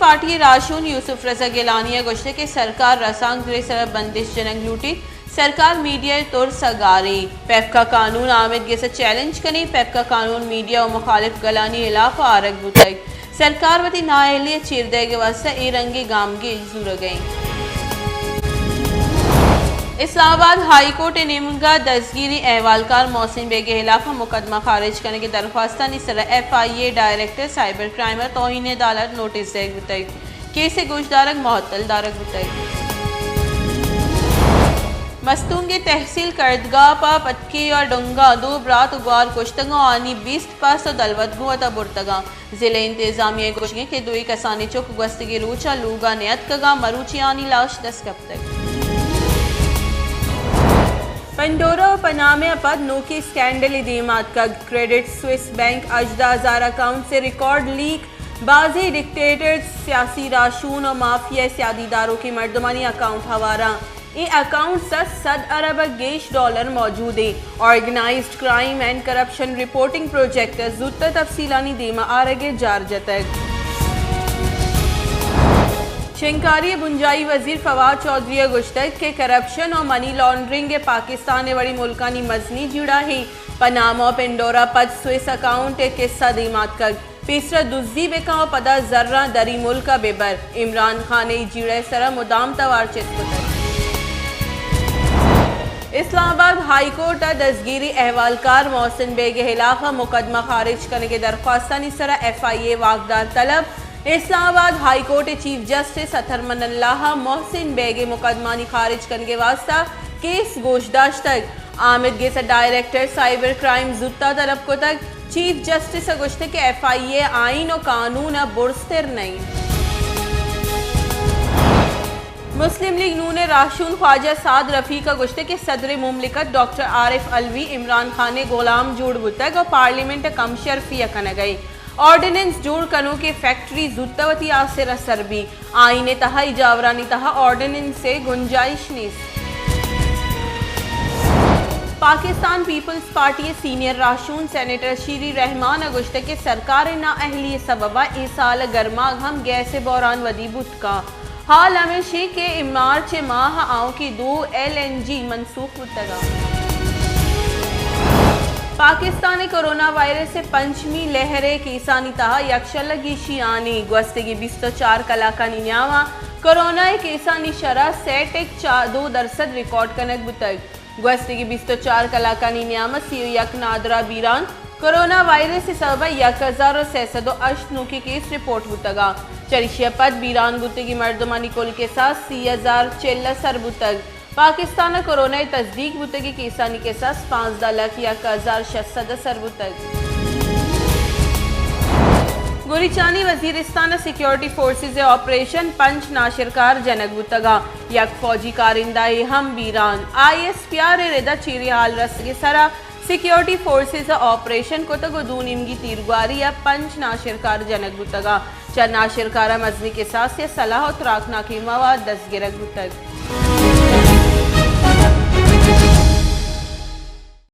پارٹی ءِ راہشون یوسف رضا گیلانی ءَ گوشتگ کہ سرکار رسانکدر ءِ سرا بندش جنگ لوٹیت، سرکار میڈیا ءِ ترس ءَ گار ایں، پیپکا قانون آمید گس ءَ چیلنج کنیں، پیپکا قانون میڈیا ءُ مخالف گلانی ہلاپ ءَ آرگ بوتگ، سرکار وتی نااہلی ءِ چیر دئیگ ءِ واستہ اے رنگیں گامگیج زورگ ءَ ایں۔ اسلام آباد ہائی کورٹ ءِ نیمگ ءَ دزگیری احوالکار محسن بیگ ءِ ہلاپ ءَ مقدمہ خارج کنگ ءِ درخواستانی سرا ایف آئی اے ڈائریکٹر سائبر کرائم ءَ توہین عدالت نوٹس دئیگ بوتگ۔ کیس ءِ گوشدارگ معطل دارگ بوتگ۔ مستونگ ءِ تحصیل کردگاپ ءَ پتکی ءِ ڈنگ ءَ دو برات ءُ گوار کشتگ ءُ آنی بیست پس ءُ دلوت گوں وتا برتگ اَنت۔ ضلع انتظامیہ ءِ گوشگ اِنت کہ دوئیں کسانیں چک گوستگیں روچ ءَ لوگ ءَ نیاتکگ اَنت، مروچی آنی لاش دست کپتگ۔ پنڈورا ءُ پنامہ ءَ پد نوکیں اسکینڈلے دیم ءَ آتکگ، کریڈٹ سوئس بینک ءِ ہژدہ ہزار اکاؤنٹس ءِ ریکارڈ لیک، بازیں ڈکٹیٹرز، سیاسی راہشون ءُ مافیا ءِ سیادی داروکیں مردمانی اکاؤنٹ ہوار اَنت۔ اے اکاؤنٹس ءَ صد ارب ءَ گیش ڈالر موجود ایں۔ Organised crime and corruption reporting project ءَ زوت ءَ تفصیلانی دیم ءَ آرگ ءِ جار جتگ۔ شنگکاری ءِ بنجاہی وزیر فواد چوہدری ءَ گوشتگ کہ کرپشن ءُ منی لانڈرنگ ءِ پاکستان ءِ وڑیں ملکانی مزنیں جیڑہ ایں۔ پنامہ ءُ پنڈورا ءَ پد سوئس اکاؤنٹ ءِ قصہ دیم ءَ آتکگ۔ پیسرا دزی بہ کن ءُ پدا زراں دری ملک ءَ بہ بر۔ عمران خان ءَ اے جیڑہ ءِ سرا مدام توار چست کتگ۔ اسلام آباد ہائی کورٹ ءَ دزگیری احوالکار محسن بیگ ءِ ہلاپ ءَ مقدمہ خارج کنگ ءِ درخواستانی سرا ایف آئی اے ءِ واکدار طلب۔ اسلام آباد ہائی کورٹ ءِ چیف جسٹس اطہر من اللہ ءَ محسن بیگ ءِ مقدمہانی خارج کنگ ءِ واستہ کیس گوش داشتگ۔ آمید گس ءِ ڈائریکٹر سائبر کرائم زوت ءَ طلب کتگ۔ چیف جسٹس ءَ گوشتگ کہ ایف آئی اے آئین ءُ قانون ءَ برزتر نہ اِنت۔ مسلم لیگ نون ءِ راہشون خواجہ سعد رفیق ءَ گوشتگ کہ صدر مملکت ڈاکٹر عارف علوی عمران خان ءِ غلام جوڑ بوتگ ءُ پارلیمنٹ ءَ کم شرفی ءَ کنگ ءَ اِنت۔ آرڈیننس جوڑ کنوکیں فیکٹری زوت ءَ وتی آسر ءَ سر بیت۔ آئین ءِ تہا اے جاورانی تہا آرڈیننس ءِ گنجائش نیست۔ پاکستان پیپلز پارٹی ءِ سینئر راہشون سینیٹر شیری رحمان ءَ گوشتگ کہ سرکار ءِ نااہلی ءِ سبب ءَ اے سال ءَ گرماگ ہم گیس ءِ بحران ودی بوت کنت۔ حال ہمیش اِنت کہ مارچ ءِ ماہ ءَ آؤکیں دو ایل این جی منسوخ بوتگ اَنت۔ پاکستان ءَ کرونا وائرس ءِ پنچمی لہر ءِ کیسانی تہا یکشل ءَ گیشی ہانی۔ گوستگیں بیست ءُ چار کلاکانی نیام ءَ کرونا ءِ کیسانی شرح سئے ٹک چار دو درسد ریکارڈ کنگ بوتگ۔ گوستگیں بیست ءُ چار کلاکانی نیام ءَ سی ءُ یک نادراہ بیران کرونا وائرس ءِ سبب ءَ یک ہزار ءُ سئے سد ءُ ہشت نوکیں کیس رپورٹ بوتگ اَنت۔ چریشی ءَ پد بیران بوتگیں مردمانی کل کساس سی ہزار چل ءَ سر بوتگ۔ پاکستان ءَ کرونا ءِ تصدیق بوتگیں کیسانی کساس پانزدہ لکھ یک ہزار شش سد ءَ سر بوتگ۔ گوریچانی وزیرستان ءَ سیکیورٹی فورسز ءِ آپریشن پنچ ناشرکار جنگ بوتگ اَنت۔ یک فوجی کارندہ ءِ ہم بیران۔ آئی ایس پی آر ءِ رد ءَ چیری حال رسگ ءِ سرا سیکیورٹی فورسز ءَ آپریشن کتگ ءُ دو نیمگی تیرگواری ءَ پنچ ناشرکار جنگ بوتگ اَنت۔ چہ ناشرکار ءَ مزنیں کساس ءِ سلاہ ءُ تراکناکیں مواد دزگرگ بوتگ۔